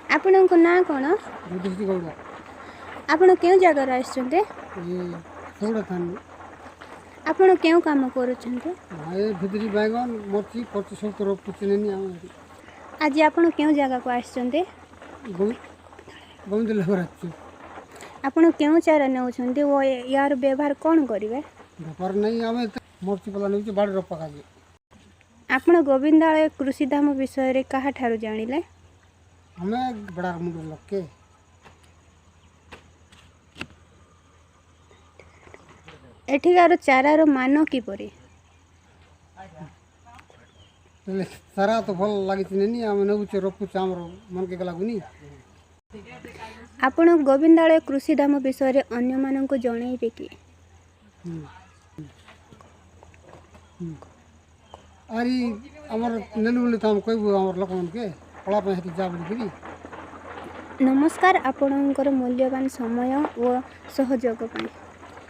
ଆପଣଙ୍କ ନାଁ କ'ଣ? ଯୁଧିଷ୍ଠି ଗୌଡ଼। ଆପଣ କେଉଁ ଜାଗାରୁ ଆସିଛନ୍ତି? ଏ ସଉଡ଼ା ଥାନ। ଆପଣ କେଉଁ କାମ କରୁଛନ୍ତି? ଏ ଭିତିରି ବାଇଗଣ, ମର୍ଚି ଫର୍ଚି ସବୁ ତ ରଖୁଛି ନେନି ଆମେ। ଆଜି ଆପଣ କେଉଁ ଜାଗାକୁ ଆସିଛନ୍ତି? ଗୋବିନ୍ଦ ଆସିଛୁ। ଆପଣ କେଉଁ ଚାରା ନେଉଛନ୍ତି ଓ ୟାର ବ୍ୟବହାର କ'ଣ କରିବେ? ବେପାର ନାହିଁ, ଆମେ ମର୍ଚି ପଲା ନେଉଛୁ ବାଡ଼ିର ପକାଯାଏ। ଆପଣ ଗୋବିନ୍ଦାଳୟ କୃଷିଧାମ ବିଷୟରେ କାହାଠାରୁ ଜାଣିଲେ? ଆମେ ବଡ଼ାର ମୁଣ୍ଡ ଲୋକେ। ଏଠିକାର ଚାରାର ମାନ କିପରି? ହେଲେ ଚାରା ତ ଭଲ ଲାଗିଛି ନେନି, ଆମେ ନେଉଛୁ, ରଖୁଛୁ, ଆମର ମନକେ ଲାଗୁନି। ଆପଣ ଗୋବିନ୍ଦାଳୟ କୃଷିଧାମ ବିଷୟରେ ଅନ୍ୟମାନଙ୍କୁ ଜଣାଇବେ କି? ଆରି ଆମର ନେଲୁ ବୋଲି ତ ଆମେ କହିବୁ ଆମର ଲୋକମାନକେ ପଳା ପାଇଁ ସେଠି ଯା ବୋଲିକିରି। ନମସ୍କାର, ଆପଣଙ୍କର ମୂଲ୍ୟବାନ ସମୟ ଓ ସହଯୋଗ ପାଇଁ।